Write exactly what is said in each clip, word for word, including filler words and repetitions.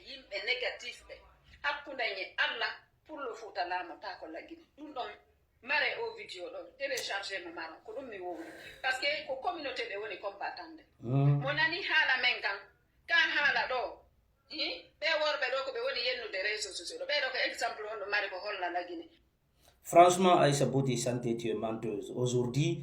Yimɓe négatif ɓe. Hakkunde en e Allah, pullo Fuuta laamotaako Lagine. Ɗum ɗon mare o video ɗon, téléchargé mo maron, ko ɗum mi wowli. Parce que ko communauté ɓe woni combattant de. Mo nani haala men kan, ka haala ɗo, hi? Ɓe worɓe ɗo ko ɓe woni yennude réseaux sociaux ɗo. Ɓe ɗo ko exemple on ɗo mari ko holla Lagine. Franchement, Aïssa Beauté Santé, tu es menteuse. Aujourd'hui,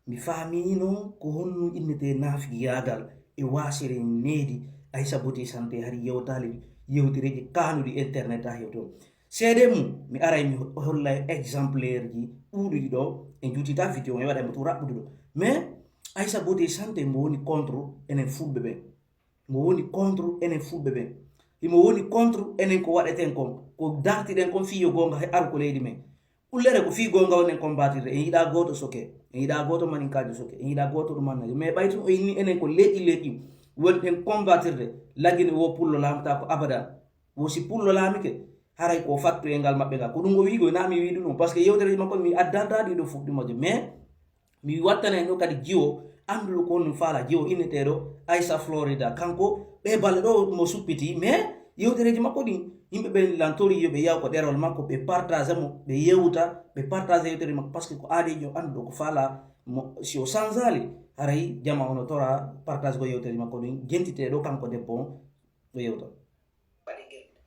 mi faamino ko honno innete naafigiyaagal e waasere needi. Aïssa Beauté Santé hari yewtaali yewtereeji kaanuɗi internet ha hewto. Seede mum, mi aray mi hollay exemplaire ji ɗuuɗuɗi ɗo, en juutita video, en waɗay mo to raɓɓudu ɗo. Mais Aïssa Beauté Santé mo woni contre enen fulɓe ɓen. Mo woni contre enen fulɓe ɓen. Himo woni contre enen ko waɗeten kon, ko dartiɗen kon fii yo goonga he aru ko leydi men. Ullere ko fii goonga wonen combattirde. En yiɗa gooto soke. En yiɗa gooto maninkaajo soke. En yiɗa gooto ɗum annajo. Mais ɓay tun o inni enen ko leƴƴi leƴƴi wonɗen combattirde, Lagine wo pullo laamata ko abadan. Wo si pullo laamike, haray ko fattoyel ngal maɓɓe ngal. Ko ɗum o wi'i ko, na mi wi'i ɗum ɗum. Parce que yewtereeji makko mi addanta ɗi ɗo fuɗɗi majje. Mais mi wattana en ɗo kadi jiwo, annduɗo ko honɗum faala, jiwo inneteeɗo Aïssa Florida. Kanko, ɓe balle ɗo mo suppiti, mais yewtereeji makko ɗin, yimɓe ɓen lantori yo ɓe yaw ko ɗerol makko, ɓe partage mo, ɓe yewta, ɓe partage yewtere makko, parce que ko aadijo annduɗo ko faala mo, si o sanzaali, haray jama ono tora partage ko yewtereeji makko ɗin, jentiteeɗo kanko debbo on, o yewta. Waɗi gerde.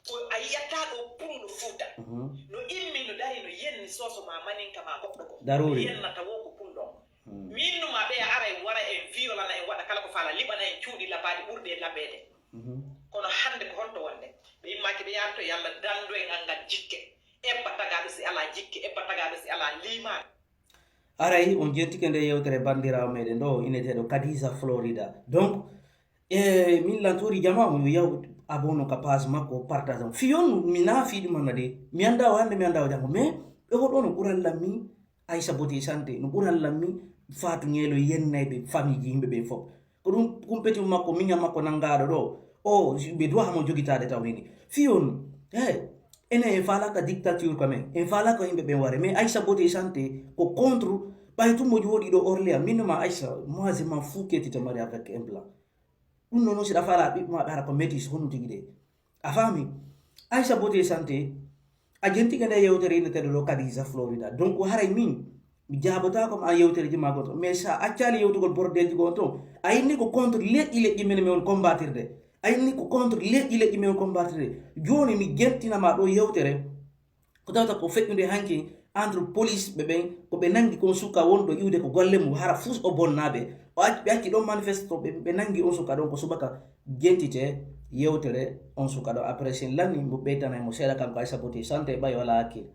Ko a yiyata ɗo pullo Fuuta. Mhm. No immi, no dari, no yenni soso ma maninka ma goɗɗo ko. Daruri. Yennata wo ko pullo. Mm. Min numa ɓe aray wara en violana en waɗa kala ko faala, liɓana en cuuɗi labaaɗi ɓurɗi en labeede. Mhm. Kono hannde ko honto wonde? Ɓe immaki ɓe yaari to yalla dando en angal jikke. Ebba tagaɗo si ala jikke, ebba tagaɗo si ala liimaɗo. Aray on jentike nde yewtere banndiraawo meɗen ɗo inneteeɗo Kadisa Florida. Donc, e min lantori jama on yo yaw abonné ka page makko, partage on. Fiyon mi na fiɗi manna de. Mi anda o hannde, mi anda o janngo. Mais ɓe hoɗo no ɓural lammi Aïssa Beauté Santé, no ɓural lammi Fatou Ngelo yennayɓe famille ji yimɓe ɓe fof. Ko ɗum kumpeti makko, miña makko nanngaɗo ɗo. O ɓe duwa hamo jogitaade taw nini. Fiyon, he, enen en faalaka dictature quand même. En faalaka yimɓe ɓen ware. Mais Aïssa Beauté Santé ko contre, ɓay tun mo jooɗi ɗo Orléans. Min no ma Aïssa, moi je m'en fous que tu te maries avec un blanc. Ɗum noon si ɗa faala ɓiɓɓe maɓɓe hara ko métis, honno tigi de. A faami? Aïssa Beauté Santé, a jentike nde yewtere inneteeɗo ɗo Kadisa Florida. Donc haray min, mi jaabotaako ma yewtereji ma goto. Mais sa accaali yewtugol bordelji goo ton, a inni ko contre leƴƴi leƴƴi men mi on combattirde. A inni ko contre leƴƴi leƴƴi men on combattirde. Jooni mi jentina ma ɗo yewtere, ko tawata ko feƴƴunde hanki entre police ɓe ɓen, ko ɓe nangi kon suka wonɗo iwde ko golle mum, hara fus o bonnaaɓe. O acci, ɓe acci ɗon manifeste to ɓe, ɓe nangi on suka ɗon ko subaka. Jentite yewtere on suka ɗo. Après, si en lanni, mo ɓeytana mo seeɗa kanko Aïssa Beauté Santé, ɓay wala hakkil.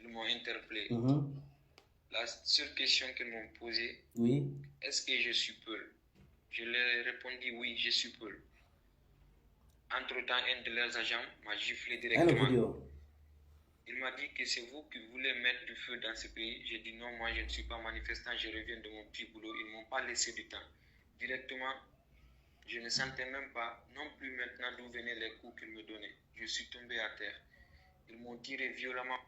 Ils m'ont interpellé. Mhm. La seule question qu'ils m'ont posée, oui, est-ce que je suis peul? Je leur ai répondu, oui, je suis peul. Entre-temps, un de leurs agents m'a giflé directement. Il m'a dit que c'est vous qui voulez mettre du feu dans ce pays. J'ai dit non, moi je ne suis pas manifestant, je reviens de mon petit boulot. Ils m'ont pas laissé du temps. Directement, je ne sentais même pas non plus maintenant d'où venaient les coups qu'ils me donnaient. Je suis tombé à terre. Ils m'ont tiré violemment.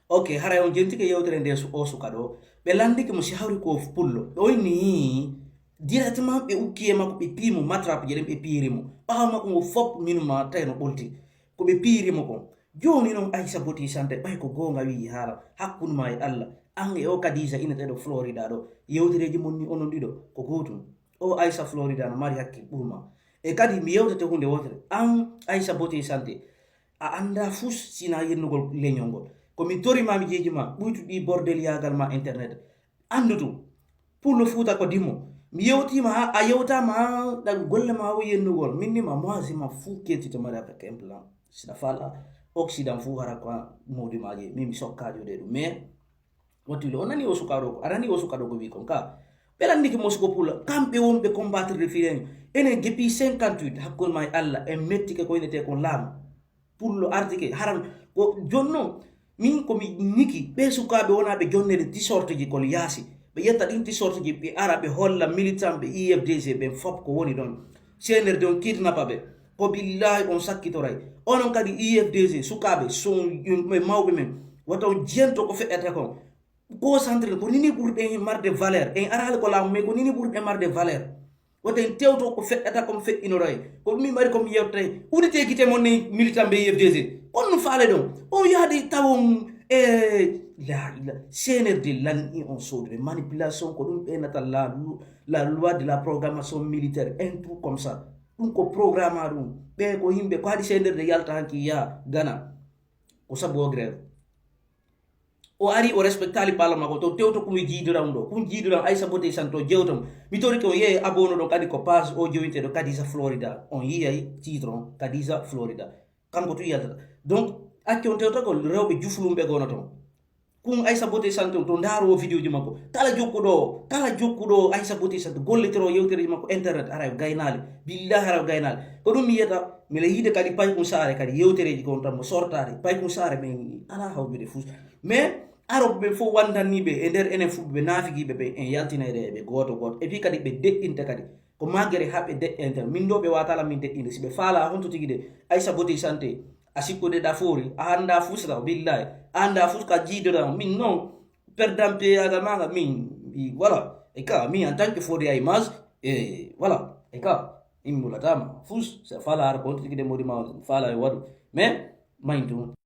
Ok, haray on jentike yewtere nde su-, o suka ɗo. Ɓe landike mo si hawri ko pullo. Ɓe oyni directement ɓe ukki e makko, ɓe pii mo matrape je ɗen, ɓe piiri mo. Ɓaawo makko ngo fop minu ma tawi no ɓolti. Ko ɓe piiri mo kon. Jooni noon Aïssa Beauté Santé, ɓay ko goonga wi'i haala, hakkunde ma e Allah. An e o Kadisa inneteeɗo Florida ɗo. Yewtereeji mon ni onon ɗiɗo ko gootum. O Aïssa Florida no mari hakkil ɓurma. E kadi mi yewtete huunde wootere. An Aïssa Beauté Santé, a anndaa fus sinaa yennugol leñol ngol. Ko mi tori ma mi jeeji ma, ɓuytu ɗi bordel yaagal ma internet. Anndu ɗum. Pullo Fuuta ko dimo. Mi yewtiima haa a yewtaama haa ɗa golle ma o yennugol. Min ni ma moi je m'en fous que tu te maries avec un blanc. Siɗa faala Occident fuu hara ko mawdi maaji. Min mi sokkaa juuɗe ɗum. Mais wattu le, o nani o suka ɗo ko, a nani o suka ɗo ko wi kon ka. Ɓe lanndike mo suko pullo, kamɓe wonɓe combattre de firen. Enen depuis cinquante-huit, hakkunde ma e Allah, en mettike ko innetee kon laamu. Pullo artike, haran ko jonno. Min ko mi niki, ɓe sukaaɓe wonaa ɓe jonnede t-shirt ji kol yaasi. Ɓe ƴetta ɗin t-shirt ji, ɓe ara, ɓe holla militant ɓe I F D G ɓen fop ko woni ɗon. C N R D on kidnappa ɓe. Ko billahi on sakkitoray. Onon kadi I F D G, sukaaɓe, son, ɓe mawɓe men. Wata on jento ko feƴƴata kon. Concentré, ko nini ɓurɗen marde valeur. En araali ko laamu, mais ko nini ɓurɗen marde valeur. Koten tewto ko feƴƴata, ko mi feƴƴinora e ko mi mari, ko mi yewtata e. Udite gite mon ne militant ɓe U F D G. On no faale ɗon. On yaadi tawon e la, la C N R D lanni on sodude manipulation, ko ɗum ɓe nata la, la loi de la programmation militaire, un truc comme ça. Ɗum ko programme ɗum. Ɓe ko yimɓe ko haɗi C N R D yalta hanki ya Ghana. Ko sabu o grève. O ari o respectali parlement ko to tewto kumi jiidiran ɗo. Kun jiidiran Aissa Bote Santo jewtam. Mi tori ko ye abono ɗo kadi ko page o jowinte ɗo Kadisa Florida. On yiyay titre on Kadisa Florida. Kanko tu yaltata. Donc acce on tewtagol rewɓe juflumɓe gono ton. Kun Aissa Bote Santo to ndaaro o vidéo ji makko. Kala jokkuɗo o, kala jokkuɗo o Aissa Bote Santo gollitoro yewtereji makko internet ara gaynaali. Billahi ara gaynaali. Ko ɗum mi yiyata mila yiide kadi pay kun saare kadi yewtereji kon tan mo sortaade pay kun saare ɓen ala hawjude fus. Mais aroɓe ɓen fof wandanniɓe e nder enen fulɓe ɓe naafigiɓe ɓe en yaltinede eɓe gooto gooto. Et puis kadi ɓe deƴƴinta kadi ko magere haɓe deƴƴinta. Min ɗo ɓe watala min deƴƴinde. Si ɓe faala honto tigi de Aissa Bote Santé a sikkude ɗa foori a annda fusra billahi a annda fus ka jiidoɗa min non. Perdant piyagal maga min mi voilà e ka mi en tant que fodi ay mas e voilà e ka immulatama fus sa fala har ko tigi de modi ma fala e wadu mais main tu.